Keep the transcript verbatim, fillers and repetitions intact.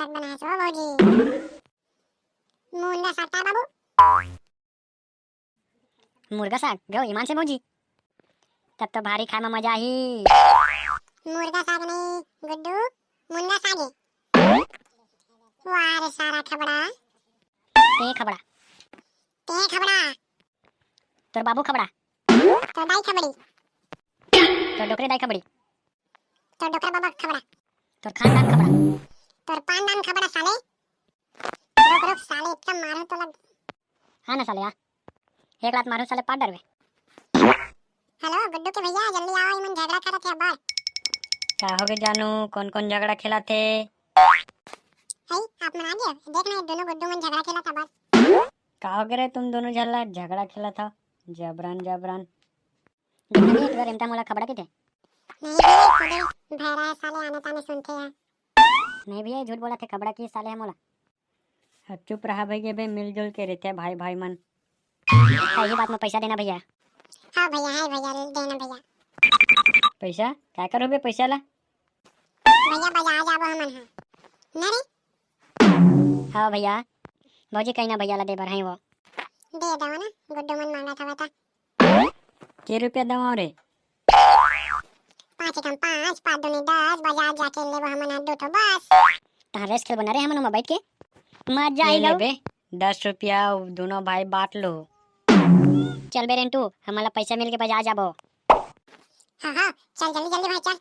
बनाए हस ओ भौजी? मुनगा साग का बाबू? मुर्गा साग, गो ईमान से भौजी, तब तो भारी खाए में मजा आही। मुर्गा साग नहीं गुड्डू, मुनगा साग हे। वाह रे सारा खबड़ा। ते खबड़ा। ते खबड़ा। तोर बाबू खबड़ा। तोर दाई खबड़ी। तोर डोकरे दाई खबड़ी। तोर डोकरा बाबा खबड़ा। तोर खानदान खबड़ा। तोर पानदान खबड़ा साले। रुक रुक साले, इतना मारू तो लग। हाँ ना साले, हाँ। एक लात मारू साले, पाट डरबे। हेलो गुड्डू के भैया, जल्दी आओ, इमन झगड़ा करत हे अब्बड़। का होगे जानू, कौन कौन झगड़ा खेलत हे? हई, आप मन आ गए, देख ना, ये दोनों गुड्डू मन झगड़ा खेलत हे अब्बड़। का होगे रे तुम दोनों झल्ला झगड़ा खेलत हो? जबरन जबरन। देखना नहीं, एक बार एमता मोला खबड़ा किथे। नहीं भैया, खुदे भैरा है साले, आने ताने सुनते हैं। नहीं भैया, ये झूठ बोलत हे, खबड़ा किस साले हे मोला। अब चुप रहा भैया बे, मिलजुल के रहते हैं भाई भाई मन। सही बात में पैसा देना भैया। हाँ भैया, है भैया, देना भैया। पैसा? का करबे पैसा ला? भैया बाजार जाबो हमन हा। ना रे? हाँ भैया, भौजी कहीं ना भैया ला दे बर है वो। दे दो ना, गुड्डू मन मांगत हवे ता। के रुपया दवाओ रे? पाँच एकम पाँच, पाँच दूनी दस, बाजार जाके लेबो हमन हा दू ठो बस। तहाँ रेस खेलबो ना रे हमन ओमा बैठ के। मजा ले आई ले लो। बे, दस रुपया दोनों भाई बांट लो। चल बे रेंटू, हमन ला पैसा मिल के बाजार जाबो। हाँ हाँ, चल जल्दी जल्दी भाई चल।